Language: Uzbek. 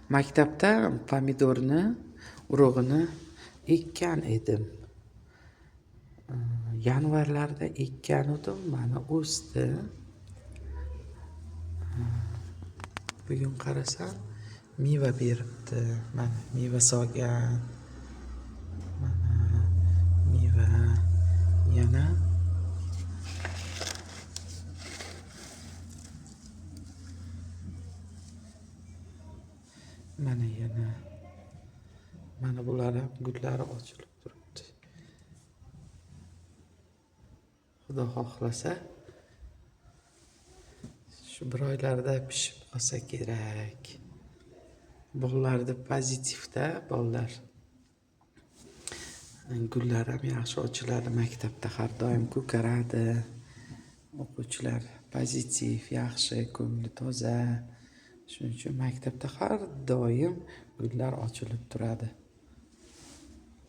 Maktabda pomidorni urug'ini ekkan edim. Yanvarlarda ekkan edim, mana o'sdi. Bugun qarasam meva beribdi. Mana meva solgan. Mana meva yana mana yana mana bular ham gullari ochilib turibdi. Xudo xohlasa shu bir oylarda pishib qolsa kerak. Bolalarda pozitivda bolalar. Gullar ham yaxshi ochiladi maktabda, har doim ko'karadi. O'quvchilar pozitiv, yaxshi, ko'ngli toza. Shuning uchun maktabda har doim gullar ochilib turadi.